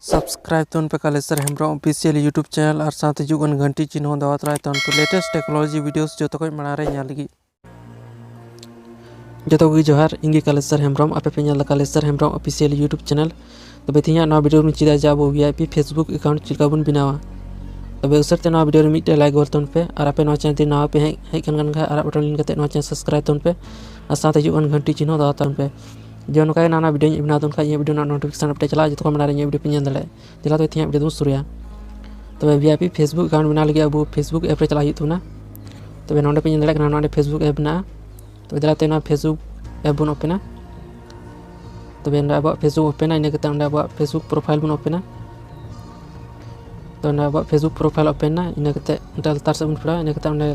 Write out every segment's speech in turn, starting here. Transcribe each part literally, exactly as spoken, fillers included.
Subscribe ᱛᱟᱵᱚᱱ ᱯᱮ ᱠᱟᱞᱮᱥᱚᱨ Hembrom Official YouTube channel ᱟᱨ ᱥᱟᱶᱛᱮ ᱦᱤᱡᱩᱜ ᱠᱟᱱ ᱜᱷᱟᱱᱴᱤ ᱪᱤᱱᱦᱟᱹ ᱫᱟᱵᱟᱣ ᱛᱟᱨᱟᱭ ᱛᱟᱵᱚᱱ ᱯᱮ latest technology videos ᱡᱚᱛᱚ ᱠᱷᱚᱱ ᱢᱟᱲᱟᱝ ᱨᱮ ᱧᱮᱞ ᱞᱟᱹᱜᱤᱫ᱾ ᱡᱚᱛᱚ ᱠᱚᱜᱮ ᱡᱚᱦᱟᱨ, ᱤᱧ ᱜᱮ ᱠᱟᱞᱮᱥᱚᱨ ᱦᱮᱢᱵᱨᱚᱢ, ᱟᱯᱮ ᱯᱮ ᱧᱮᱞ ᱮᱫᱟ ᱠᱟᱞᱮᱥᱚᱨ ᱦᱮᱢᱵᱨᱚᱢ Official YouTube channel᱾ ᱛᱚᱵᱮ ᱛᱮᱦᱮᱧᱟᱜ ᱱᱚᱣᱟ video ᱨᱮ ᱪᱮᱫᱟᱜ ᱡᱮ ᱟᱵᱚ VIP Facebook account ᱪᱮᱫ ᱞᱮᱠᱟ ᱵᱚᱱ ᱵᱮᱱᱟᱣᱟ᱾ ᱛᱚᱵᱮ ᱩᱥᱟᱹᱨᱟ ᱛᱮ ᱱᱚᱣᱟ video ᱨᱮ ᱢᱤᱫᱴᱮᱱ like ᱜᱚᱫ ᱛᱟᱵᱚᱱ ᱯᱮ, ᱟᱨ ᱟᱯᱮ ᱱᱚᱣᱟ channel ᱛᱮ ᱱᱟᱣᱟ ᱯᱮ ᱦᱮᱡ, ᱦᱮᱡ ᱠᱟᱱ ᱠᱷᱟᱱ ᱟᱨᱟᱜ button ᱞᱤᱱ ᱠᱟᱛᱮ ᱱᱚᱣᱟ channel subscribe ᱛᱟᱵᱚᱱ ᱯᱮ, ᱟᱨ ᱥᱟᱶᱛᱮ ᱦᱤᱡᱩᱜ ᱠᱟᱱ ᱜᱷᱟᱱᱴᱤ ᱪᱤᱱᱦᱟᱹ ᱫᱟᱵᱟᱣ ᱛᱟᱵᱚᱱ ᱯᱮ᱾ ᱡᱮ ᱱᱚᱝᱠᱟ ᱜᱮ ᱱᱟᱣᱟ ᱱᱟᱣᱟ video ᱤᱧ ᱵᱮᱱᱟᱣ ᱛᱟᱵᱚᱱ ᱠᱷᱟᱱ ᱤᱧᱟᱹᱜ video ᱨᱮᱱᱟᱜ notification ᱟᱯᱮ ᱴᱷᱮᱱ ᱪᱟᱞᱟᱜᱼᱟ, ᱡᱚᱛᱚ ᱠᱷᱚᱱ ᱢᱟᱲᱟᱝ ᱨᱮ ᱤᱧᱟᱹᱜ video ᱯᱮ ᱧᱮᱞ ᱫᱟᱲᱮᱭᱟᱜᱼᱟ᱾ ᱫᱮᱞᱟ ᱛᱚᱵᱮ ᱛᱮᱦᱮᱧᱟᱜ video ᱫᱚᱵᱚᱱ ᱥᱩᱨᱩᱭᱟ᱾ ᱛᱚᱵᱮ VIP Facebook account ᱵᱮᱱᱟᱣ ᱞᱟᱹᱜᱤᱫ ᱟᱵᱚ Facebook app ᱨᱮ ᱪᱟᱞᱟᱜ ᱦᱩᱭᱩᱜ ᱛᱟᱵᱚᱱᱟ᱾ ᱛᱚᱵᱮ ᱱᱚᱰᱮ ᱯᱮ ᱧᱮᱞ ᱫᱟᱲᱮᱭᱟᱜ ᱠᱟᱱᱟ, ᱱᱚᱰᱮ Facebook app ᱢᱮᱱᱟᱜᱼᱟ᱾ ᱛᱚᱵᱮ ᱫᱮᱞᱟ ᱛᱮ ᱱᱚᱣᱟ Facebook app ᱵᱚᱱ openᱟ᱾ ᱛᱚᱵᱮ ᱱᱚᱰᱮ ᱟᱵᱚᱣᱟᱜ Facebook openᱟ, ᱤᱱᱟᱹ ᱠᱟᱛᱮ ᱚᱸᱰᱮ ᱟᱵᱚᱣᱟᱜ Facebook profile ᱵᱚᱱ openᱟ᱾ ᱛᱚ ᱱᱚᱰᱮ ᱟᱵᱚᱣᱟᱜ Facebook profile openᱟ, ᱤᱱᱟᱹ ᱠᱟᱛᱮ ᱚᱱᱛᱮ ᱞᱟᱛᱟᱨ ᱥᱮᱫ ᱵᱚᱱ ᱯᱷᱮᱰᱚᱜᱼᱟ᱾ ᱤᱱᱟᱹ ᱠᱟᱛᱮ ᱚᱸᱰᱮ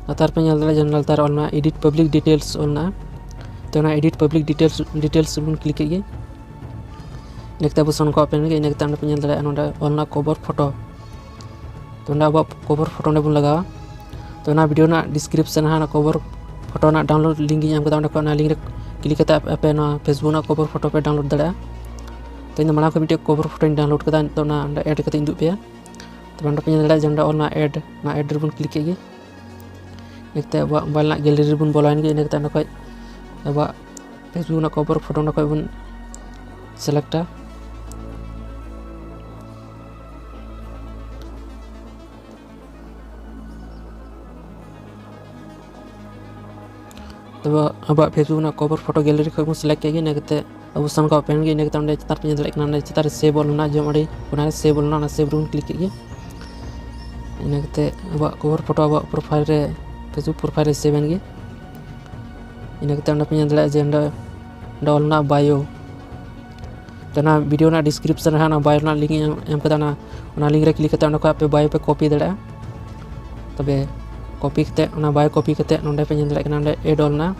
ᱞᱟᱛᱟᱨ ᱯᱮ ᱧᱮᱞ ᱫᱟᱲᱮᱭᱟᱜᱼᱟ, ᱡᱮ ᱞᱟᱛᱟᱨ ᱚᱞ ᱢᱮᱱᱟᱜᱼᱟ Edit Public Details ᱚᱞ ᱢᱮᱱᱟᱜᱼᱟ᱾ ᱛᱚ ᱚᱱᱟ Edit Public Details, details ᱵᱚᱱ click ᱠᱮᱫ ᱜᱮ᱾ ᱤᱱᱟᱹ ᱠᱟᱛᱮ ᱟᱵᱚ ᱥᱚᱱ ᱠᱚ open ᱜᱮ᱾ ᱤᱱᱟᱹ ᱠᱟᱛᱮ ᱚᱸᱰᱮ ᱯᱮ ᱧᱮᱞ ᱫᱟᱲᱮᱭᱟᱜᱼᱟ, ᱱᱚᱰᱮ ᱚᱞ ᱢᱮᱱᱟᱜᱼᱟ cover photo᱾ ᱛᱚ ᱚᱸᱰᱮ ᱟᱵᱚᱣᱟᱜ cover photo ᱚᱸᱰᱮ ᱵᱚᱱ ᱞᱟᱜᱟᱣᱟ᱾ ᱛᱚ ᱚᱱᱟ video ᱨᱮᱱᱟᱜ description ᱨᱮ ᱦᱟᱸᱜ ᱚᱱᱟ cover photo ᱨᱮᱱᱟᱜ download link ᱤᱧ ᱮᱢ ᱠᱟᱫᱟ, ᱚᱸᱰᱮ ᱠᱷᱚᱱ ᱚᱱᱟ link ᱨᱮ click ᱠᱟᱛᱮ ᱟᱯᱮ, ᱟᱯᱮ ᱱᱚᱣᱟ Facebook ᱨᱮᱱᱟᱜ cover photo ᱯᱮ download ᱫᱟᱲᱮᱭᱟᱜᱼᱟ᱾ ᱛᱚ ᱤᱧ ᱫᱚ ᱢᱟᱲᱟᱝ ᱠᱷᱚᱱ ᱢᱤᱫᱴᱮᱡ cover photo ᱤᱧ download ᱠᱟᱫᱟ, ᱱᱤᱛᱚᱜ ᱚᱱᱟ ᱚᱸᱰᱮ add ᱠᱟᱛᱮ ᱤᱧ ᱩᱫᱩᱜ ᱯᱮᱭᱟ᱾ ᱛᱚᱵᱮ ᱚᱸᱰᱮ ᱯᱮ ᱧᱮᱞ ᱫᱟᱲᱮᱭᱟᱜᱼᱟ ᱡᱮ ᱚᱸᱰᱮ ᱚᱞ ᱢᱮᱱᱟᱜᱼᱟ add, ᱚᱱᱟ add ᱨᱮᱵᱚᱱ click ᱠᱮᱫ ᱜᱮ᱾ ᱤᱱᱟᱹ ᱠᱟᱛᱮ ᱟᱵᱚᱣᱟᱜ mobile ᱨᱮᱱᱟᱜ gallery ᱨᱮᱵᱚᱱ ᱵᱚᱞᱚᱭᱮᱱ ᱜᱮ᱾ ᱤᱱᱟᱹ ᱠᱟᱛᱮ ᱚᱸᱰᱮ ᱠᱷᱚᱱ ᱟᱵᱚᱣᱟᱜ Facebook ᱨᱮᱱᱟᱜ cover photo ᱚᱸᱰᱮ ᱠᱷᱚᱱ ᱵᱚᱱ selectᱟ᱾ ᱛᱚᱵᱮ ᱟᱵᱚᱣᱟᱜ Facebook ᱨᱮᱱᱟᱜ cover photo gallery ᱠᱷᱚᱱ ᱵᱚᱱ select ᱠᱮᱫ ᱜᱮ᱾ ᱤᱱᱟᱹ ᱠᱟᱛᱮ ᱟᱵᱚ ᱥᱟᱱ ᱠᱚ open ᱜᱮ᱾ ᱤᱱᱟᱹ ᱠᱟᱛᱮ ᱚᱸᱰᱮ ᱪᱮᱛᱟᱱ ᱯᱮ ᱧᱮᱞ ᱫᱟᱲᱮᱭᱟᱜ ᱠᱟᱱᱟ, ᱚᱸᱰᱮ ᱪᱮᱛᱟᱱ ᱨᱮ save ᱚᱞ ᱢᱮᱱᱟᱜᱼᱟ, ᱡᱚᱢ ᱟᱹᱰᱤ ᱠᱚᱱᱟ ᱨᱮ save ᱚᱞ ᱢᱮᱱᱟᱜᱼᱟ, ᱚᱱᱟ save ᱨᱮᱵᱚᱱ click ᱠᱮᱫ ᱜᱮ᱾ ᱤᱱᱟᱹ ᱠᱟᱛᱮ ᱟᱵᱚᱣᱟᱜ cover photo ᱟᱵᱚᱣᱟᱜ profile ᱨᱮ, Facebook profile ᱨᱮ save ᱮᱱ ᱜᱮ᱾ ᱤᱱᱟᱹ ᱠᱟᱛᱮ ᱚᱸᱰᱮ ᱯᱮ ᱧᱮᱞ ᱫᱟᱲᱮᱭᱟᱜᱼᱟ ᱡᱮ ᱚᱸᱰᱮ, ᱚᱸᱰᱮ ᱚᱞ ᱢᱮᱱᱟᱜᱼᱟ bio᱾ ᱛᱚ ᱚᱱᱟ video ᱨᱮᱱᱟᱜ description ᱨᱮ ᱦᱟᱸᱜ ᱚᱱᱟ bio ᱨᱮᱱᱟᱜ link ᱤᱧ ᱮᱢ, ᱮᱢ ᱠᱟᱫᱟ, ᱚᱱᱟ, ᱚᱱᱟ link ᱨᱮ click ᱠᱟᱛᱮ ᱚᱸᱰᱮ ᱠᱷᱚᱱ ᱟᱯᱮ bio ᱯᱮ copy ᱫᱟᱲᱮᱭᱟᱜᱼᱟ᱾ ᱛᱚᱵᱮ copy ᱠᱟᱛᱮ, ᱚᱱᱟ bio copy ᱠᱟᱛᱮ ᱱᱚᱸᱰᱮ ᱯᱮ ᱧᱮᱞ ᱫᱟᱲᱮᱭᱟᱜ ᱠᱟᱱᱟ, ᱚᱸᱰᱮ add ᱚᱞ ᱢᱮᱱᱟᱜᱼᱟ,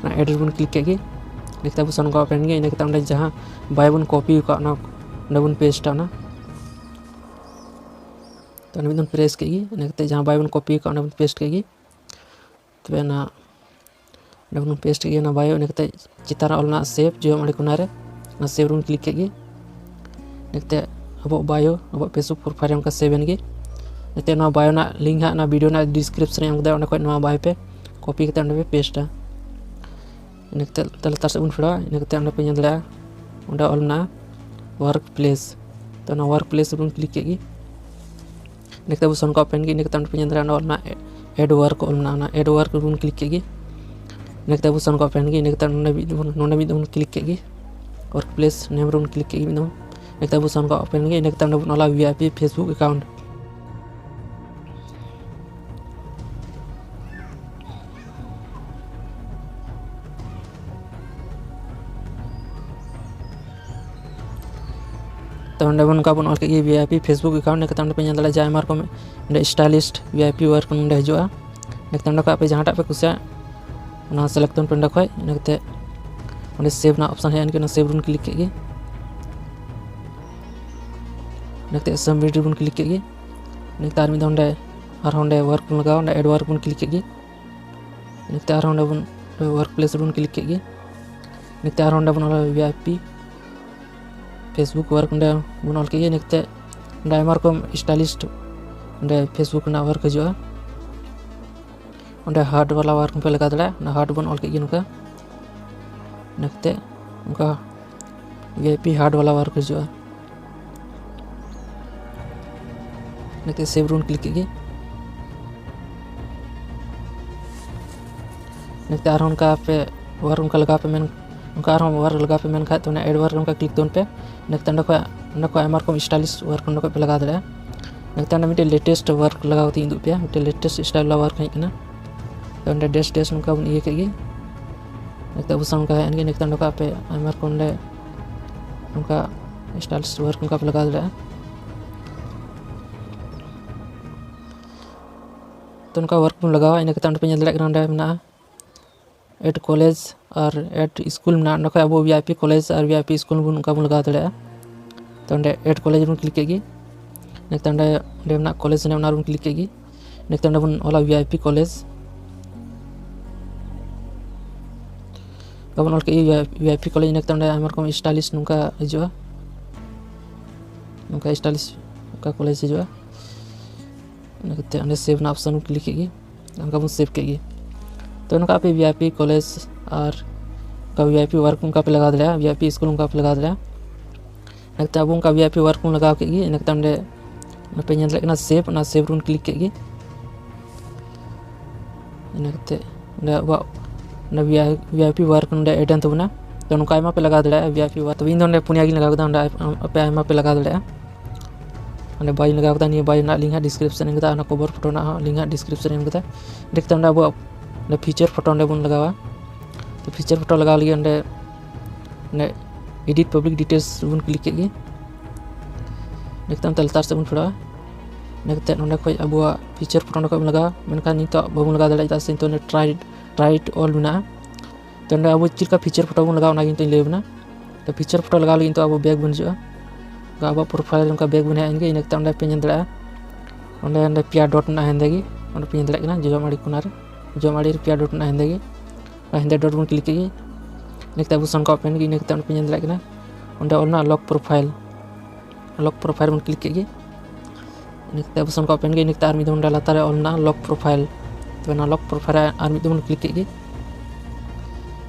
ᱚᱱᱟ add ᱨᱮᱵᱚᱱ click ᱠᱮᱫ ᱜᱮ᱾ ᱤᱱᱟᱹ ᱠᱟᱛᱮ ᱟᱵᱚ ᱥᱟᱱᱟᱢ ᱠᱚ open ᱜᱮ᱾ ᱤᱱᱟᱹ ᱠᱟᱛᱮ ᱚᱸᱰᱮ ᱡᱟᱦᱟᱸ bio ᱵᱚᱱ copy ᱟᱠᱟᱫ, ᱚᱱᱟ ᱚᱸᱰᱮ ᱵᱚᱱ pasteᱟ ᱚᱱᱟ᱾ ᱛᱚ ᱚᱱᱟ ᱢᱤᱫ ᱫᱚᱢ press ᱠᱮᱫ ᱜᱮ᱾ ᱤᱱᱟᱹ ᱠᱟᱛᱮ ᱡᱟᱦᱟᱸ bio ᱵᱚᱱ copy ᱟᱠᱟᱫ, ᱚᱸᱰᱮ ᱵᱚᱱ paste ᱠᱮᱫ ᱜᱮ᱾ ᱛᱚᱵᱮ ᱚᱱᱟ ᱚᱸᱰᱮ ᱵᱚᱱ paste ᱠᱮᱫ ᱜᱮ, ᱚᱱᱟ bio᱾ ᱤᱱᱟᱹ ᱠᱟᱛᱮ ᱪᱮᱛᱟᱱ ᱨᱮ ᱚᱞ ᱢᱮᱱᱟᱜᱼᱟ save, ᱡᱚᱡᱚᱢ ᱟᱲᱮ ᱠᱚᱱᱟ ᱨᱮ, ᱚᱱᱟ save ᱨᱮᱵᱚᱱ click ᱠᱮᱫ ᱜᱮ᱾ ᱱᱤᱛᱚᱜ ᱟᱵᱚᱣᱟᱜ bio, ᱟᱵᱚᱣᱟᱜ Facebook profile ᱨᱮ ᱚᱱᱠᱟ save ᱮᱱ ᱜᱮ᱾ ᱱᱤᱛᱚᱜ ᱱᱚᱣᱟ bio ᱨᱮᱱᱟᱜ link ᱦᱟᱸᱜ ᱚᱱᱟ video ᱨᱮᱱᱟᱜ description ᱨᱮ ᱮᱢ ᱠᱟᱫᱟ, ᱚᱸᱰᱮ ᱠᱷᱚᱱ ᱱᱚᱣᱟ bio ᱯᱮ copy ᱠᱟᱛᱮ ᱚᱸᱰᱮ ᱯᱮ paste ᱟ᱾ ᱤᱱᱟᱹ ᱠᱟᱛᱮ ᱛᱟᱦᱞᱮ ᱞᱟᱛᱟᱨ ᱥᱮᱫ ᱵᱚᱱ ᱯᱷᱮᱰᱚᱜᱼᱟ᱾ ᱤᱱᱟᱹ ᱠᱟᱛᱮ ᱚᱸᱰᱮ ᱯᱮ ᱧᱮᱞ ᱫᱟᱲᱮᱭᱟᱜᱼᱟ, ᱚᱸᱰᱮ ᱚᱞ ᱢᱮᱱᱟᱜᱼᱟ work place᱾ ᱛᱚ ᱚᱱᱟ work place ᱨᱮᱵᱚᱱ click ᱠᱮᱫ ᱜᱮ᱾ ᱤᱱᱟᱹ ᱠᱟᱛᱮ ᱟᱵᱚ ᱥᱚᱱ ᱠᱚ open ᱜᱮ᱾ ᱤᱱᱟᱹ ᱠᱟᱛᱮ ᱚᱸᱰᱮ ᱯᱮ ᱧᱮᱞ ᱫᱟᱲᱮᱭᱟᱜᱼᱟ, ᱚᱸᱰᱮ ᱚᱞ ᱢᱮᱱᱟᱜᱼᱟ add work ᱚᱞ ᱢᱮᱱᱟᱜᱼᱟ, ᱚᱱᱟ add work ᱨᱮᱵᱚᱱ click ᱠᱮᱫ ᱜᱮ᱾ ᱤᱱᱟᱹ ᱠᱟᱛᱮ ᱟᱵᱚ ᱥᱚᱱ ᱠᱚ open ᱜᱮ᱾ ᱤᱱᱟᱹ ᱠᱟᱛᱮ ᱱᱚᱰᱮ ᱢᱤᱫ ᱫᱚᱵᱚᱱ, ᱱᱚᱰᱮ ᱢᱤᱫ ᱫᱚᱵᱚᱱ click ᱠᱮᱫ ᱜᱮ, work place name ᱨᱮᱵᱚᱱ click ᱠᱮᱫ ᱜᱮ ᱢᱤᱫ ᱫᱚᱢ᱾ ᱤᱱᱟᱹ ᱠᱟᱛᱮ ᱟᱵᱚ ᱥᱚᱱ ᱠᱚ open ᱜᱮ᱾ ᱤᱱᱟᱹ ᱠᱟᱛᱮ ᱚᱸᱰᱮ ᱵᱚᱱ ᱚᱞᱟ VIP Facebook account᱾ ᱛᱚ ᱚᱸᱰᱮ ᱵᱚᱱ, ᱚᱱᱠᱟ ᱵᱚᱱ ᱚᱞ ᱠᱮᱫ ᱜᱮ VIP Facebook account᱾ ᱤᱱᱟᱹ ᱠᱟᱛᱮ ᱚᱸᱰᱮ ᱯᱮ ᱧᱮᱞ ᱫᱟᱲᱮᱭᱟᱜᱼᱟ ᱡᱮ ᱟᱭᱢᱟ ᱨᱚᱠᱚᱢ ᱚᱸᱰᱮ stylist VIP work ᱱᱚᱸᱰᱮ ᱦᱤᱡᱩᱜᱼᱟ᱾ ᱤᱱᱟᱹ ᱠᱟᱛᱮ ᱚᱸᱰᱮ ᱠᱷᱚᱱ ᱟᱯᱮ ᱡᱟᱦᱟᱸᱴᱟᱜ ᱯᱮ ᱠᱩᱥᱤᱭᱟᱜ, ᱚᱱᱟ select ᱛᱟᱵᱚᱱ ᱯᱮ ᱚᱸᱰᱮ ᱠᱷᱚᱱ᱾ ᱤᱱᱟᱹ ᱠᱟᱛᱮ ᱚᱸᱰᱮ save ᱨᱮᱱᱟᱜ option ᱦᱮᱡ ᱮᱱ ᱜᱮ, ᱚᱱᱟ save ᱨᱮᱵᱚᱱ click ᱠᱮᱫ ᱜᱮ᱾ ᱤᱱᱟᱹ ᱠᱟᱛᱮ submit ᱨᱮᱵᱚᱱ click ᱠᱮᱫ ᱜᱮ᱾ ᱤᱱᱟᱹ ᱠᱟᱛᱮ ᱟᱨ ᱢᱤᱫ ᱫᱷᱟᱣ ᱚᱸᱰᱮ ᱟᱨᱦᱚᱸ ᱚᱸᱰᱮ work ᱵᱚᱱ ᱞᱟᱜᱟᱣᱟ, ᱚᱸᱰᱮ add work ᱵᱚᱱ click ᱠᱮᱫ ᱜᱮ᱾ ᱤᱱᱟᱹ ᱠᱟᱛᱮ ᱟᱨᱦᱚᱸ ᱚᱸᱰᱮ ᱵᱚᱱ, work place ᱨᱮᱵᱚᱱ click ᱠᱮᱫ ᱜᱮ᱾ ᱤᱱᱟᱹ ᱠᱟᱛᱮ ᱟᱨᱦᱚᱸ ᱚᱸᱰᱮ ᱵᱚᱱ ᱚᱞᱟ VIP Facebook work, ᱚᱸᱰᱮ ᱵᱚᱱ ᱚᱞ ᱠᱮᱫ ᱜᱮ᱾ ᱤᱱᱟᱹ ᱠᱟᱛᱮ ᱚᱸᱰᱮ ᱟᱭᱢᱟ ᱨᱚᱠᱚᱢ stylist ᱚᱸᱰᱮ Facebook ᱨᱮᱱᱟᱜ work ᱦᱤᱡᱩᱜᱼᱟ᱾ ᱚᱸᱰᱮ heart ᱵᱟᱞᱟ work ᱦᱚᱸᱯᱮ ᱞᱟᱜᱟᱣ ᱫᱟᱲᱮᱭᱟᱜᱼᱟ᱾ ᱚᱱᱟ heart ᱵᱚᱱ ᱚᱞ ᱠᱮᱫ ᱜᱮ ᱱᱚᱝᱠᱟ᱾ ᱤᱱᱟᱹ ᱠᱟᱛᱮ ᱚᱱᱠᱟ VIP heart ᱵᱟᱞᱟ work ᱦᱤᱡᱩᱜᱼᱟ᱾ ᱤᱱᱟᱹ ᱠᱟᱛᱮ save ᱨᱮᱵᱚᱱ click ᱠᱮᱫ ᱜᱮ᱾ ᱤᱱᱟᱹ ᱠᱟᱛᱮ ᱟᱨᱦᱚᱸ ᱚᱱᱠᱟ ᱯᱮ work ᱚᱱᱠᱟ ᱞᱟᱜᱟᱣ ᱯᱮ ᱢᱮᱱ, ᱚᱱᱠᱟ ᱟᱨᱦᱚᱸ work ᱞᱟᱜᱟᱣ ᱯᱮ ᱢᱮᱱ ᱠᱷᱟᱡ, ᱛᱚ ᱚᱱᱟ add work ᱚᱱᱠᱟ click ᱛᱟᱵᱚᱱ ᱯᱮ᱾ ᱤᱱᱟᱹ ᱠᱟᱛᱮ ᱚᱸᱰᱮ ᱠᱷᱚᱱ, ᱚᱸᱰᱮ ᱠᱷᱚᱱ ᱟᱭᱢᱟ ᱨᱚᱠᱚᱢ stylist work ᱚᱸᱰᱮ ᱠᱷᱚᱱ ᱯᱮ ᱞᱟᱜᱟᱣ ᱫᱟᱲᱮᱭᱟᱜᱼᱟ᱾ ᱤᱱᱟᱹ ᱠᱟᱛᱮ ᱚᱸᱰᱮ ᱢᱤᱫᱴᱮᱱ latest work ᱞᱟᱜᱟᱣ ᱠᱟᱛᱮ ᱤᱧ ᱩᱫᱩᱜ ᱟᱯᱮᱭᱟ, ᱢᱤᱫᱴᱮᱱ latest style ᱵᱟᱞᱟ work ᱦᱮᱡ ᱠᱟᱱᱟ᱾ ᱛᱚ ᱚᱸᱰᱮ dash dash ᱱᱚᱝᱠᱟ ᱵᱚᱱ ᱤᱭᱟᱹ ᱠᱮᱫ ᱜᱮ᱾ ᱤᱱᱟᱹ ᱠᱟᱛᱮ ᱟᱵᱚ ᱥᱟᱶ ᱚᱱᱠᱟ ᱦᱮᱡ ᱮᱱ ᱜᱮ᱾ ᱤᱱᱟᱹ ᱠᱟᱛᱮ ᱚᱸᱰᱮ ᱠᱷᱚᱱ ᱟᱯᱮ ᱟᱭᱢᱟ ᱨᱚᱠᱚᱢ ᱚᱸᱰᱮ ᱚᱱᱠᱟ stylist work ᱚᱱᱠᱟ ᱯᱮ ᱞᱟᱜᱟᱣ ᱫᱟᱲᱮᱭᱟᱜᱼᱟ᱾ ᱛᱚ ᱚᱱᱠᱟ work ᱵᱚᱱ ᱞᱟᱜᱟᱣᱟ᱾ ᱤᱱᱟᱹ ᱠᱟᱛᱮ ᱚᱸᱰᱮ ᱯᱮ ᱧᱮᱞ ᱫᱟᱲᱮᱭᱟᱜ ᱠᱟᱱᱟ, ᱚᱸᱰᱮ ᱢᱮᱱᱟᱜᱼᱟ add college ᱟᱨ add school ᱢᱮᱱᱟᱜᱼᱟ᱾ ᱚᱸᱰᱮ ᱠᱷᱚᱱ ᱟᱵᱚ VIP college ᱟᱨ VIP school ᱵᱚᱱ, ᱚᱱᱠᱟ ᱵᱚᱱ ᱞᱟᱜᱟᱣ ᱫᱟᱲᱮᱭᱟᱜᱼᱟ᱾ ᱛᱚ ᱚᱸᱰᱮ add college ᱵᱚᱱ click ᱠᱮᱫ ᱜᱮ᱾ ᱤᱱᱟᱹ ᱠᱟᱛᱮ ᱚᱸᱰᱮ, ᱚᱸᱰᱮ ᱢᱮᱱᱟᱜ college ᱨᱮᱱᱟᱜ, ᱚᱱᱟ ᱨᱮᱵᱚᱱ click ᱠᱮᱫ ᱜᱮ᱾ ᱤᱱᱟᱹ ᱠᱟᱛᱮ ᱚᱸᱰᱮ ᱵᱚᱱ ᱚᱞᱟ VIP college᱾ ᱚᱱᱠᱟ ᱵᱚᱱ ᱚᱞ ᱠᱮᱫ ᱜᱮ VIP college᱾ ᱤᱱᱟᱹ ᱠᱟᱛᱮ ᱚᱸᱰᱮ ᱟᱭᱢᱟ ᱨᱚᱠᱚᱢ stylist ᱱᱚᱝᱠᱟ ᱦᱤᱡᱩᱜᱼᱟ᱾ ᱱᱚᱝᱠᱟ stylish ᱚᱱᱠᱟ ᱠᱚᱞᱮᱡᱽ ᱦᱤᱡᱩᱜᱼᱟ᱾ ᱤᱱᱟᱹ ᱠᱟᱛᱮ ᱚᱸᱰᱮ save ᱨᱮᱱᱟᱜ option ᱵᱚᱱ click ᱠᱮᱫ ᱜᱮ, ᱚᱱᱠᱟ ᱵᱚᱱ save ᱠᱮᱫ ᱜᱮ᱾ ᱛᱚ ᱱᱚᱝᱠᱟ ᱟᱯᱮ VIP ᱠᱚᱞᱮᱡᱽ ᱟᱨ ᱚᱱᱠᱟ VIP work ᱚᱱᱠᱟ ᱯᱮ ᱞᱟᱜᱟᱣ ᱫᱟᱲᱮᱭᱟᱜᱼᱟ, VIP ᱥᱠᱩᱞ ᱚᱱᱠᱟ ᱯᱮ ᱞᱟᱜᱟᱣ ᱫᱟᱲᱮᱭᱟᱜᱼᱟ᱾ ᱤᱱᱟᱹ ᱠᱟᱛᱮ ᱟᱵᱚ ᱚᱱᱠᱟ VIP work ᱵᱚᱱ ᱞᱟᱜᱟᱣ ᱠᱮᱫ ᱜᱮ᱾ ᱤᱱᱟᱹ ᱠᱟᱛᱮ ᱚᱸᱰᱮ ᱟᱯᱮ ᱧᱮᱞ ᱫᱟᱲᱮᱭᱟᱜ ᱠᱟᱱᱟ save, ᱚᱱᱟ save ᱨᱮᱵᱚᱱ click ᱠᱮᱫ ᱜᱮ᱾ ᱤᱱᱟᱹ ᱠᱟᱛᱮ ᱚᱸᱰᱮ ᱟᱵᱚᱣᱟᱜ ᱚᱸᱰᱮ VIP work ᱱᱚᱸᱰᱮ add ᱮᱱ ᱛᱟᱵᱚᱱᱟ᱾ ᱛᱚ ᱱᱚᱝᱠᱟ ᱟᱭᱢᱟ ᱯᱮ ᱞᱟᱜᱟᱣ ᱫᱟᱲᱮᱭᱟᱜᱼᱟ VIP work᱾ ᱛᱚᱵᱮ ᱤᱧ ᱫᱚ ᱚᱸᱰᱮ ᱯᱩᱱᱭᱟ ᱜᱤᱧ ᱞᱟᱜᱟᱣ ᱠᱮᱫᱟ, ᱚᱸᱰᱮ ᱟᱯᱮ ᱟᱭᱢᱟ ᱯᱮ ᱞᱟᱜᱟᱣ ᱫᱟᱲᱮᱭᱟᱜᱼᱟ᱾ ᱚᱸᱰᱮ bio ᱞᱟᱜᱟᱣ ᱠᱮᱫᱟ, ᱱᱤᱭᱟᱹ bio ᱨᱮᱱᱟᱜ link ᱦᱟᱸᱜ description ᱨᱮ ᱮᱢ ᱠᱮᱫᱟ, ᱚᱱᱟ cover photo ᱨᱮᱱᱟᱜ ᱦᱚᱸ link ᱦᱟᱸᱜ description ᱨᱮ ᱮᱢ ᱠᱮᱫᱟ᱾ ᱤᱱᱟᱹ ᱠᱟᱛᱮ ᱚᱸᱰᱮ ᱟᱵᱚᱣᱟᱜ ᱚᱸᱰᱮ feature photo ᱚᱸᱰᱮ ᱵᱚᱱ ᱞᱟᱜᱟᱣᱟ᱾ ᱛᱚ feature photo ᱞᱟᱜᱟᱣ ᱞᱟᱹᱜᱤᱫ ᱚᱸᱰᱮ ᱚᱸᱰᱮ edit public details ᱵᱚᱱ click ᱠᱮᱫ ᱜᱮ᱾ ᱤᱱᱟᱹ ᱠᱟᱛᱮ ᱚᱱᱛᱮ ᱞᱟᱛᱟᱨ ᱥᱮᱫ ᱵᱚᱱ ᱯᱷᱮᱰᱚᱜᱼᱟ᱾ ᱤᱱᱟᱹ ᱠᱟᱛᱮ ᱱᱚᱸᱰᱮ ᱠᱷᱚᱡ ᱟᱵᱚᱣᱟᱜ feature photo ᱚᱸᱰᱮ ᱠᱷᱚᱡ ᱵᱚᱱ ᱞᱟᱜᱟᱣᱟ, ᱢᱮᱱᱠᱷᱟᱱ ᱱᱤᱛᱚᱜ ᱵᱟᱵᱚᱱ ᱞᱟᱜᱟᱣ ᱫᱟᱲᱮᱭᱟᱜᱼᱟ, ᱪᱮᱫᱟᱜ ᱥᱮ ᱱᱤᱛᱚᱜ ᱚᱸᱰᱮ try it all ᱢᱮᱱᱟᱜᱼᱟ᱾ ᱛᱚ ᱚᱸᱰᱮ ᱟᱵᱚ ᱪᱮᱫ ᱞᱮᱠᱟ feature photo ᱵᱚᱱ ᱞᱟᱜᱟᱣᱟ, ᱚᱱᱟ ᱜᱮ ᱱᱤᱛᱚᱜ ᱤᱧ ᱞᱟᱹᱭ ᱟᱵᱚᱱᱟ᱾ ᱛᱚ feature photo ᱞᱟᱜᱟᱣ ᱞᱟᱹᱜᱤᱫ ᱱᱤᱛᱚᱜ ᱟᱵᱚ back ᱵᱚᱱ ᱦᱤᱡᱩᱜᱼᱟ᱾ ᱚᱱᱠᱟ ᱟᱵᱚᱣᱟᱜ profile ᱨᱮ ᱚᱱᱠᱟ back ᱵᱚᱱ ᱦᱮᱡ ᱮᱱ ᱜᱮ᱾ ᱤᱱᱟᱹ ᱠᱟᱛᱮ ᱚᱸᱰᱮ ᱯᱮ ᱧᱮᱞ ᱫᱟᱲᱮᱭᱟᱜᱼᱟ, ᱚᱸᱰᱮ ᱚᱸᱰᱮ ᱯᱮᱭᱟ dot ᱢᱮᱱᱟᱜᱼᱟ ᱦᱮᱸᱫᱮ ᱜᱮ, ᱚᱸᱰᱮ ᱯᱮ ᱧᱮᱞ ᱫᱟᱲᱮᱭᱟᱜ ᱠᱟᱱᱟ ᱡᱚᱡᱚᱢ ᱟᱲᱮ ᱠᱚᱱᱟ ᱨᱮ, ᱡᱚᱡᱚᱢ ᱟᱲᱮ ᱨᱮ ᱯᱮᱭᱟ dot ᱢᱮᱱᱟᱜᱼᱟ ᱦᱮᱸᱫᱮ ᱜᱮ᱾ ᱚᱱᱟ ᱦᱮᱸᱫᱮ dot ᱵᱚᱱ click ᱠᱮᱫ ᱜᱮ᱾ ᱤᱱᱟᱹ ᱠᱟᱛᱮ ᱟᱵᱚ ᱥᱟᱢᱟᱝ ᱠᱚ open ᱜᱮ᱾ ᱤᱱᱟᱹ ᱠᱟᱛᱮ ᱚᱸᱰᱮ ᱯᱮ ᱧᱮᱞ ᱫᱟᱲᱮᱭᱟᱜ ᱠᱟᱱᱟ, ᱚᱸᱰᱮ ᱚᱞ ᱢᱮᱱᱟᱜᱼᱟ lock profile, lock profile ᱵᱚᱱ click ᱠᱮᱫ ᱜᱮ᱾ ᱤᱱᱟᱹ ᱠᱟᱛᱮ ᱟᱵᱚ ᱥᱟᱢᱟᱝ ᱠᱚ open ᱜᱮ᱾ ᱤᱱᱟᱹ ᱠᱟᱛᱮ ᱟᱨ ᱢᱤᱫ ᱫᱚᱢ ᱚᱸᱰᱮ ᱞᱟᱛᱟᱨ ᱨᱮ ᱚᱞ ᱢᱮᱱᱟᱜᱼᱟ lock profile᱾ ᱛᱚᱵᱮ ᱚᱱᱟ lock profile ᱨᱮ ᱟᱨ ᱢᱤᱫ ᱫᱚᱢ ᱵᱚᱱ click ᱠᱮᱫ ᱜᱮ᱾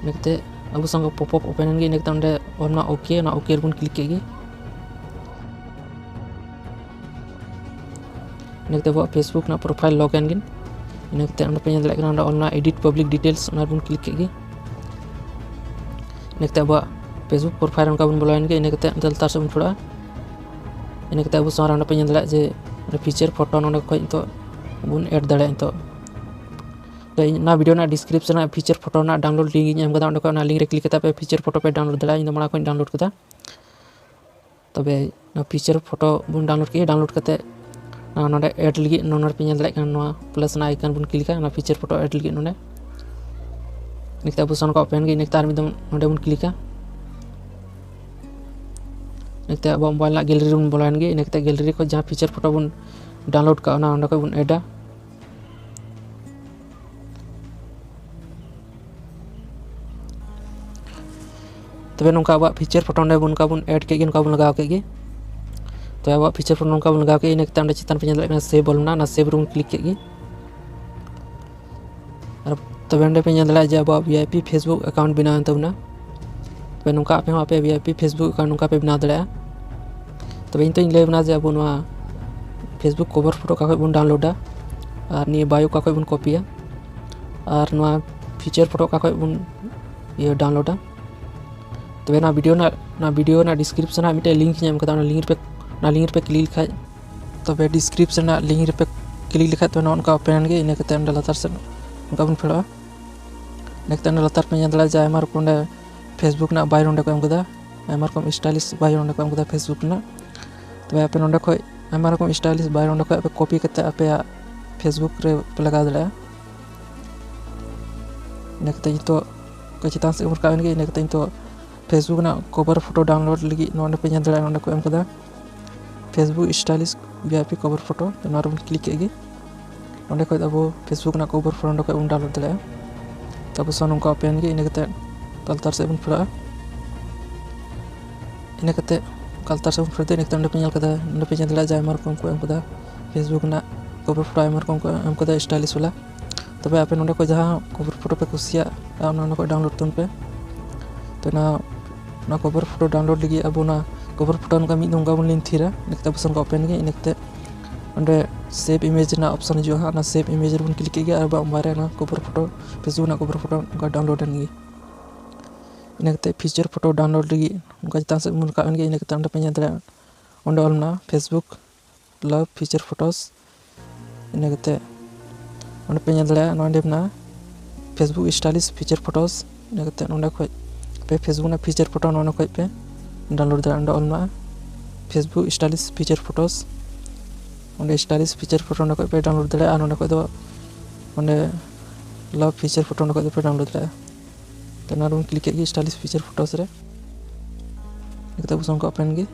ᱤᱱᱟᱹ ᱠᱟᱛᱮ ᱟᱵᱚ ᱥᱟᱢᱟᱝ ᱠᱚ pop up open ᱮᱱ ᱜᱮ᱾ ᱤᱱᱟᱹ ᱠᱟᱛᱮ ᱚᱸᱰᱮ ᱚᱞ ᱢᱮᱱᱟᱜᱼᱟ OK, ᱚᱱᱟ OK ᱨᱮᱵᱚᱱ click ᱠᱮᱫ ᱜᱮ᱾ ᱤᱱᱟᱹ ᱠᱟᱛᱮ ᱟᱵᱚᱣᱟᱜ Facebook ᱨᱮᱱᱟᱜ profile log in ᱜᱮ᱾ ᱤᱱᱟᱹ ᱠᱟᱛᱮ ᱚᱸᱰᱮ ᱯᱮ ᱧᱮᱞ ᱫᱟᱲᱮᱭᱟᱜ ᱠᱟᱱᱟ, ᱚᱸᱰᱮ ᱚᱞ ᱢᱮᱱᱟᱜᱼᱟ edit public details, ᱚᱱᱟ ᱨᱮᱵᱚᱱ click ᱠᱮᱫ ᱜᱮ᱾ ᱤᱱᱟᱹ ᱠᱟᱛᱮ ᱟᱵᱚᱣᱟᱜ Facebook profile ᱚᱱᱠᱟ ᱵᱚᱱ ᱵᱚᱞᱚᱭᱮᱱ ᱜᱮ᱾ ᱤᱱᱟᱹ ᱠᱟᱛᱮ ᱚᱱᱛᱮ ᱞᱟᱛᱟᱨ ᱥᱮᱫ ᱵᱚᱱ ᱯᱷᱮᱰᱚᱜᱼᱟ᱾ ᱤᱱᱟᱹ ᱠᱟᱛᱮ ᱟᱵᱚ ᱥᱟᱢᱟᱝ ᱨᱮ ᱚᱸᱰᱮ ᱯᱮ ᱧᱮᱞ ᱫᱟᱲᱮᱭᱟᱜᱼᱟ ᱡᱮ feature photo ᱱᱚᱸᱰᱮ ᱠᱷᱚᱡ ᱱᱤᱛᱚᱜ ᱵᱚᱱ add ᱫᱟᱲᱮᱭᱟᱜᱼᱟ ᱱᱤᱛᱚᱜ᱾ ᱛᱚ ᱤᱧ ᱚᱱᱟ video ᱨᱮᱱᱟᱜ description ᱨᱮ feature photo ᱨᱮᱱᱟᱜ download link ᱤᱧ ᱮᱢ ᱠᱟᱫᱟ, ᱚᱸᱰᱮ ᱠᱷᱚᱡ ᱚᱱᱟ link ᱨᱮ click ᱠᱟᱛᱮ ᱟᱯᱮ feature photo ᱯᱮ download ᱫᱟᱲᱮᱭᱟᱜᱼᱟ᱾ ᱤᱧ ᱫᱚ ᱢᱟᱲᱟᱝ ᱠᱷᱚᱡ ᱤᱧ download ᱠᱟᱫᱟ᱾ ᱛᱚᱵᱮ ᱚᱱᱟ feature photo ᱵᱚᱱ download ᱠᱮᱫᱟ, download ᱠᱟᱛᱮ ᱱᱚᱣᱟ ᱱᱚᱰᱮ add ᱞᱟᱹᱜᱤᱫ ᱱᱚᱰᱮ ᱯᱮ ᱧᱮᱞ ᱫᱟᱲᱮᱭᱟᱜ ᱠᱟᱱᱟ, ᱱᱚᱣᱟ plus ᱨᱮᱱᱟᱜ icon ᱵᱚᱱ click ᱟ, ᱚᱱᱟ feature photo add ᱞᱟᱹᱜᱤᱫ ᱱᱚᱰᱮ᱾ ᱤᱱᱟᱹ ᱠᱟᱛᱮ ᱟᱵᱚ ᱥᱟᱢᱟᱝ ᱠᱚ open ᱜᱮ᱾ ᱤᱱᱟᱹ ᱠᱟᱛᱮ ᱟᱨ ᱢᱤᱫ ᱫᱚᱢ ᱱᱚᱰᱮ ᱵᱚᱱ click ᱟ᱾ ᱤᱱᱟᱹ ᱠᱟᱛᱮ ᱟᱵᱚᱣᱟᱜ mobile ᱨᱮᱱᱟᱜ gallery ᱨᱮᱵᱚᱱ ᱵᱚᱞᱚᱭᱮᱱ ᱜᱮ᱾ ᱤᱱᱟᱹ ᱠᱟᱛᱮ gallery ᱠᱷᱚᱡ ᱡᱟᱦᱟᱸ feature photo ᱵᱚᱱ download ᱠᱟᱜᱼᱟ, ᱚᱱᱟ ᱚᱸᱰᱮ ᱠᱷᱚᱡ ᱵᱚᱱ add ᱟ᱾ ᱛᱚᱵᱮ ᱱᱚᱝᱠᱟ ᱟᱵᱚᱣᱟᱜ feature photo ᱚᱸᱰᱮ ᱵᱚᱱ, ᱱᱚᱝᱠᱟ ᱵᱚᱱ add ᱠᱮᱫ ᱜᱮ, ᱱᱚᱝᱠᱟ ᱵᱚᱱ ᱞᱟᱜᱟᱣ ᱠᱮᱫ ᱜᱮ᱾ ᱛᱚ ᱟᱵᱚᱣᱟᱜ feature ᱯᱷᱳᱴᱳ ᱱᱚᱝᱠᱟ ᱵᱚᱱ ᱞᱟᱜᱟᱣ ᱠᱮᱫ, ᱤᱱᱟᱹ ᱠᱟᱛᱮ ᱚᱸᱰᱮ ᱪᱮᱛᱟᱱ ᱯᱮ ᱧᱮᱞ ᱫᱟᱲᱮᱭᱟᱜ ᱠᱟᱱᱟ save ᱚᱞ ᱢᱮᱱᱟᱜᱼᱟ, ᱚᱱᱟ save ᱨᱮᱵᱚᱱ click ᱠᱮᱫ ᱜᱮ᱾ ᱟᱨ ᱛᱚᱵᱮ ᱚᱸᱰᱮ ᱯᱮ ᱧᱮᱞ ᱫᱟᱲᱮᱭᱟᱜᱼᱟ ᱡᱮ ᱟᱵᱚᱣᱟᱜ V I P Facebook account ᱵᱮᱱᱟᱣ ᱮᱱ ᱛᱟᱵᱚᱱᱟ᱾ ᱛᱚᱵᱮ ᱱᱚᱝᱠᱟ ᱟᱯᱮ ᱦᱚᱸ ᱟᱯᱮ V I P Facebook account ᱱᱚᱝᱠᱟ ᱯᱮ ᱵᱮᱱᱟᱣ ᱫᱟᱲᱮᱭᱟᱜᱼᱟ᱾ ᱛᱚᱵᱮ ᱤᱧ ᱛᱚᱧ ᱞᱟᱹᱭ ᱟᱵᱚᱱᱟ ᱡᱮ ᱟᱵᱚ ᱱᱚᱣᱟ Facebook cover ᱯᱷᱳᱴᱳ ᱚᱠᱟ ᱠᱷᱚᱱ ᱵᱚᱱ downloadᱟ ᱟᱨ ᱱᱤᱭᱟᱹ bio ᱚᱠᱟ ᱠᱷᱚᱱ ᱵᱚᱱ copyᱟ ᱟᱨ ᱱᱚᱣᱟ feature ᱯᱷᱳᱴᱳ ᱚᱠᱟ ᱠᱷᱚᱱ ᱵᱚᱱ ᱤᱭᱟᱹ downloadᱟ᱾ ᱛᱚᱵᱮ ᱱᱚᱣᱟ video ᱨᱮᱱᱟᱜ, ᱱᱚᱣᱟ video ᱨᱮᱱᱟᱜ description ᱨᱮ ᱢᱤᱫᱴᱮᱱ link ᱤᱧ ᱮᱢ ᱠᱟᱫᱟ, ᱚᱱᱟ link ᱨᱮᱯᱮ, ᱚᱱᱟ link ᱨᱮᱯᱮ click ᱞᱮᱠᱷᱟᱡ, ᱛᱚᱵᱮ description ᱨᱮᱱᱟᱜ link ᱨᱮᱯᱮ click ᱞᱮᱠᱷᱟᱡ ᱛᱚᱵᱮ ᱱᱚᱜᱼᱚ ᱱᱚᱝᱠᱟ open ᱮᱱ ᱜᱮ᱾ ᱤᱱᱟᱹ ᱠᱟᱛᱮ ᱚᱸᱰᱮ ᱞᱟᱛᱟᱨ ᱥᱮᱫ ᱱᱚᱝᱠᱟ ᱵᱚᱱ ᱯᱷᱮᱰᱚᱜᱼᱟ᱾ ᱤᱱᱟᱹ ᱠᱟᱛᱮ ᱚᱸᱰᱮ ᱞᱟᱛᱟᱨ ᱯᱮ ᱧᱮᱞ ᱫᱟᱲᱮᱭᱟᱜᱼᱟ ᱡᱮ ᱟᱭᱢᱟ ᱨᱚᱠᱚᱢ ᱚᱸᱰᱮ Facebook ᱨᱮᱱᱟᱜ bio ᱚᱸᱰᱮ ᱠᱚ ᱮᱢ ᱠᱟᱫᱟ, ᱟᱭᱢᱟ ᱨᱚᱠᱚᱢ stylish bio ᱚᱸᱰᱮ ᱠᱚ ᱮᱢ ᱠᱟᱫᱟ Facebook ᱨᱮᱱᱟᱜ᱾ ᱛᱚᱵᱮ ᱟᱯᱮ ᱱᱚᱸᱰᱮ ᱠᱷᱚᱡ ᱟᱭᱢᱟ ᱨᱚᱠᱚᱢ stylish bio ᱚᱸᱰᱮ ᱠᱷᱚᱡ ᱟᱯᱮ copy ᱠᱟᱛᱮ ᱟᱯᱮᱭᱟᱜ Facebook ᱨᱮ ᱯᱮ ᱞᱟᱜᱟᱣ ᱫᱟᱲᱮᱭᱟᱜᱼᱟ᱾ ᱤᱱᱟᱹ ᱠᱟᱛᱮ ᱱᱤᱛᱚᱜ ᱪᱮᱛᱟᱱ ᱥᱮᱫ ᱵᱚᱱ ᱨᱟᱠᱟᱵ ᱮᱱ ᱜᱮ᱾ ᱤᱱᱟᱹ ᱠᱟᱛᱮ ᱱᱤᱛᱚᱜ Facebook ᱨᱮᱱᱟᱜ cover ᱯᱷᱳᱴᱳ download ᱞᱟᱹᱜᱤᱫ ᱱᱚᱸᱰᱮ ᱯᱮ ᱧᱮᱞ ᱫᱟᱲᱮᱭᱟᱜᱼᱟ, ᱱᱚᱸᱰᱮ ᱠᱚ ᱮᱢ ᱠᱟᱫᱟ Facebook stylish V I P cover photo᱾ ᱛᱚ ᱱᱚᱣᱟ ᱨᱮᱵᱚᱱ click ᱠᱮᱫ ᱜᱮ᱾ ᱱᱚᱸᱰᱮ ᱠᱷᱚᱡ ᱟᱵᱚ Facebook ᱨᱮᱱᱟᱜ cover photo ᱱᱚᱸᱰᱮ ᱠᱷᱚᱡ ᱵᱚᱱ download ᱫᱟᱲᱮᱭᱟᱜᱼᱟ᱾ ᱛᱚ ᱟᱵᱚ ᱥᱟᱶ ᱱᱚᱝᱠᱟ open ᱮᱱ ᱜᱮ᱾ ᱤᱱᱟᱹ ᱠᱟᱛᱮ ᱞᱟᱛᱟᱨ ᱥᱮᱫ ᱵᱚᱱ ᱯᱷᱮᱰᱚᱜᱼᱟ᱾ ᱤᱱᱟᱹ ᱠᱟᱛᱮ ᱞᱟᱛᱟᱨ ᱥᱮᱫ ᱵᱚᱱ ᱯᱷᱮᱰ ᱫᱟᱲᱮᱭᱟᱜᱼᱟ᱾ ᱤᱱᱟᱹ ᱠᱟᱛᱮ ᱚᱸᱰᱮ ᱯᱮ ᱧᱮᱞ ᱠᱟᱫᱟ, ᱚᱸᱰᱮ ᱯᱮ ᱧᱮᱞ ᱫᱟᱲᱮᱭᱟᱜᱼᱟ ᱡᱮ ᱟᱭᱢᱟ ᱨᱚᱠᱚᱢ ᱠᱚ ᱮᱢ ᱠᱟᱫᱟ, Facebook ᱨᱮᱱᱟᱜ cover photo ᱟᱭᱢᱟ ᱨᱚᱠᱚᱢ ᱠᱚ ᱮᱢ ᱠᱟᱫᱟ stylish ᱵᱟᱞᱟ᱾ ᱛᱚᱵᱮ ᱟᱯᱮ ᱱᱚᱸᱰᱮ ᱠᱷᱚᱡ ᱡᱟᱦᱟᱸ cover photo ᱯᱮ ᱠᱩᱥᱤᱭᱟᱜᱼᱟ, ᱚᱱᱟ ᱱᱚᱸᱰᱮ ᱠᱷᱚᱡ download ᱛᱟᱵᱚᱱ ᱯᱮ᱾ ᱛᱚ ᱚᱱᱟ, ᱚᱱᱟ cover photo download ᱞᱟᱹᱜᱤᱫ ᱟᱵᱚ ᱚᱱᱟ cover photo ᱱᱚᱝᱠᱟ ᱢᱤᱫ ᱫᱚᱢ ᱱᱚᱝᱠᱟ ᱵᱚᱱ ᱞᱤᱱ ᱛᱷᱤᱨᱟ᱾ ᱤᱱᱟᱹ ᱠᱟᱛᱮ ᱟᱵᱚ ᱥᱟᱢᱟᱝ ᱨᱮ open ᱮᱱ ᱜᱮ᱾ ᱤᱱᱟᱹ ᱠᱟᱛᱮ ᱚᱸᱰᱮ save image ᱨᱮᱱᱟᱜ option ᱦᱤᱡᱩᱜᱼᱟ ᱦᱟᱸᱜ, ᱚᱱᱟ save image ᱨᱮᱵᱚᱱ click ᱠᱮᱫ ᱜᱮ ᱟᱨ ᱟᱵᱚᱣᱟᱜ ᱢᱳᱵᱟᱭᱤᱞ ᱨᱮ ᱚᱱᱟ cover photo, Facebook ᱨᱮᱱᱟᱜ cover photo ᱱᱚᱝᱠᱟ download ᱮᱱ ᱜᱮ᱾ ᱤᱱᱟᱹ ᱠᱟᱛᱮ feature photo download ᱞᱟᱹᱜᱤᱫ ᱱᱚᱝᱠᱟ ᱪᱮᱛᱟᱱ ᱥᱮᱫ ᱵᱚᱱ ᱨᱟᱠᱟᱵ ᱮᱱ ᱜᱮ᱾ ᱤᱱᱟᱹ ᱠᱟᱛᱮ ᱚᱸᱰᱮ ᱯᱮ ᱧᱮᱞ ᱫᱟᱲᱮᱭᱟᱜᱼᱟ, ᱚᱸᱰᱮ ᱚᱞ ᱢᱮᱱᱟᱜᱼᱟ Facebook love feature photos᱾ ᱤᱱᱟᱹ ᱠᱟᱛᱮ ᱚᱸᱰᱮ ᱯᱮ ᱧᱮᱞ ᱫᱟᱲᱮᱭᱟᱜᱼᱟ, ᱱᱚᱸᱰᱮ ᱢᱮᱱᱟᱜᱼᱟ Facebook stylish feature photos᱾ ᱤᱱᱟᱹ ᱠᱟᱛᱮ ᱱᱚᱸᱰᱮ ᱠᱷᱚᱡ ᱟᱯᱮ Facebook ᱨᱮᱱᱟᱜ feature photo ᱱᱚᱸᱰᱮ ᱠᱷᱚᱡ ᱯᱮ download ᱫᱟᱲᱮᱭᱟᱜᱼᱟ᱾ ᱚᱸᱰᱮ ᱚᱞ ᱢᱮᱱᱟᱜᱼᱟ Facebook stylish feature photos᱾ ᱚᱸᱰᱮ stylish feature photo ᱱᱚᱸᱰᱮ ᱠᱷᱚᱡ ᱯᱮ download ᱫᱟᱲᱮᱭᱟᱜᱼᱟ᱾ ᱟᱨ ᱱᱚᱸᱰᱮ ᱠᱷᱚᱡ ᱫᱚ ᱚᱸᱰᱮ love feature photo ᱱᱚᱸᱰᱮ ᱠᱷᱚᱡ ᱫᱚᱯᱮ download ᱫᱟᱲᱮᱭᱟᱜᱼᱟ᱾ ᱛᱚ ᱚᱱᱟ ᱨᱮᱵᱚᱱ click ᱠᱮᱫ ᱜᱮ stylish feature photos ᱨᱮ᱾ ᱤᱱᱟᱹ ᱠᱟᱛᱮ ᱟᱵᱚ ᱥᱟᱢᱟᱝ ᱠᱚ open ᱜᱮ᱾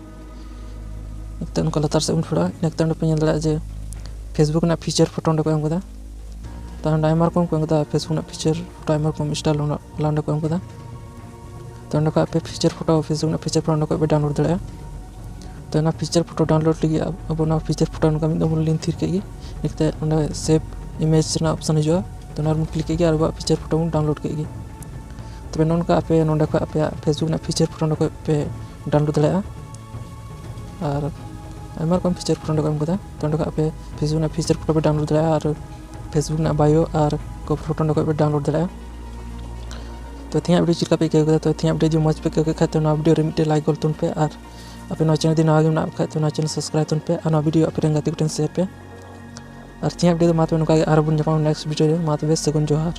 ᱤᱱᱟᱹ ᱠᱟᱛᱮ ᱱᱚᱝᱠᱟ ᱞᱟᱛᱟᱨ ᱥᱮᱫ ᱵᱚᱱ ᱯᱷᱮᱰᱚᱜᱼᱟ᱾ ᱤᱱᱟᱹ ᱠᱟᱛᱮ ᱚᱸᱰᱮ ᱯᱮ ᱧᱮᱞ ᱫᱟᱲᱮᱭᱟᱜᱼᱟ ᱡᱮ Facebook ᱨᱮᱱᱟᱜ feature photo ᱚᱸᱰᱮ ᱠᱚ ᱮᱢ ᱠᱟᱫᱟ᱾ ᱛᱚ ᱚᱸᱰᱮ ᱟᱭᱢᱟ ᱨᱚᱠᱚᱢ ᱠᱚ ᱮᱢ ᱠᱟᱫᱟ, Facebook ᱨᱮᱱᱟᱜ feature photo ᱟᱭᱢᱟ ᱨᱚᱠᱚᱢ style ᱚᱸᱰᱮ ᱚᱸᱰᱮ ᱠᱚ ᱮᱢ ᱠᱟᱫᱟ᱾ ᱛᱚ ᱚᱸᱰᱮ ᱠᱷᱚᱡ ᱟᱯᱮ feature photo, Facebook ᱨᱮᱱᱟᱜ feature photo ᱚᱸᱰᱮ ᱠᱷᱚᱡ ᱯᱮ download ᱫᱟᱲᱮᱭᱟᱜᱼᱟ᱾ ᱛᱚ ᱚᱱᱟ feature photo download ᱞᱟᱹᱜᱤᱫ ᱟᱵᱚ ᱚᱱᱟ feature photo ᱱᱚᱝᱠᱟ ᱢᱤᱫ ᱫᱚᱢ ᱵᱚᱱ ᱞᱤᱱ ᱛᱷᱤᱨ ᱠᱮᱫ ᱜᱮ᱾ ᱱᱤᱛᱚᱜ ᱚᱸᱰᱮ save image ᱨᱮᱱᱟᱜ option ᱦᱤᱡᱩᱜᱼᱟ, ᱛᱚ ᱚᱱᱟ ᱨᱮᱵᱚᱱ click ᱠᱮᱫ ᱜᱮ ᱟᱨ ᱟᱵᱚᱣᱟᱜ feature photo ᱵᱚᱱ download ᱠᱮᱫ ᱜᱮ᱾ ᱛᱚᱵᱮ ᱱᱚᱝᱠᱟ ᱟᱯᱮ ᱱᱚᱸᱰᱮ ᱠᱷᱚᱱ ᱟᱯᱮᱭᱟᱜ Facebook ᱨᱮᱱᱟᱜ feature photo ᱱᱚᱸᱰᱮ ᱠᱷᱚᱱ ᱯᱮ download ᱫᱟᱲᱮᱭᱟᱜᱼᱟ᱾ ᱟᱨ ᱟᱭᱢᱟ ᱨᱚᱠᱚᱢ feature photo ᱱᱚᱸᱰᱮ ᱠᱚ ᱮᱢ ᱠᱟᱫᱟ᱾ ᱛᱚ ᱱᱚᱸᱰᱮ ᱠᱷᱚᱱ ᱟᱯᱮ Facebook ᱨᱮᱱᱟᱜ feature photo ᱯᱮ download ᱫᱟᱲᱮᱭᱟᱜᱼᱟ ᱟᱨ Facebook ᱨᱮᱱᱟᱜ bio ᱟᱨ cover photo ᱱᱚᱸᱰᱮ ᱠᱷᱚᱱ ᱯᱮ download ᱫᱟᱲᱮᱭᱟᱜᱼᱟ᱾ ᱛᱚ ᱛᱮᱦᱮᱧᱟᱜ video ᱪᱮᱫ ᱞᱮᱠᱟ ᱯᱮ ᱟᱹᱭᱠᱟᱹᱣ ᱠᱮᱫᱟ? ᱛᱚ ᱛᱮᱦᱮᱧᱟᱜ video ᱡᱩᱫᱤ ᱢᱚᱡᱽ ᱯᱮ ᱟᱹᱭᱠᱟᱹᱣ ᱠᱮᱫ ᱠᱷᱟᱡ, ᱛᱚ ᱱᱚᱣᱟ video ᱨᱮ ᱢᱤᱫᱴᱮᱱ like ᱜᱚᱫ ᱛᱟᱵᱚᱱ ᱯᱮ ᱟᱨ ᱟᱯᱮ ᱱᱚᱣᱟ channel ᱡᱩᱫᱤ ᱱᱟᱣᱟ ᱜᱮ ᱢᱮᱱᱟᱜ ᱯᱮ ᱠᱷᱟᱡ, ᱛᱚ ᱱᱚᱣᱟ channel subscribe ᱛᱟᱵᱚᱱ ᱯᱮ ᱟᱨ ᱱᱚᱣᱟ video ᱟᱯᱮ ᱨᱮᱱ ᱜᱟᱛᱮ ᱠᱚᱴᱷᱮᱱ share ᱯᱮ᱾ ᱟᱨ ᱛᱮᱦᱮᱧᱟᱜ video ᱫᱚ ᱢᱟ ᱛᱚᱵᱮ ᱱᱚᱝᱠᱟ ᱜᱮ, ᱟᱨᱦᱚᱸ ᱵᱚᱱ ᱧᱟᱯᱟᱢᱟ next video ᱨᱮ᱾ ᱢᱟ ᱛᱚᱵᱮ ᱥᱟᱹᱜᱩᱱ ᱡᱚᱦᱟᱨ᱾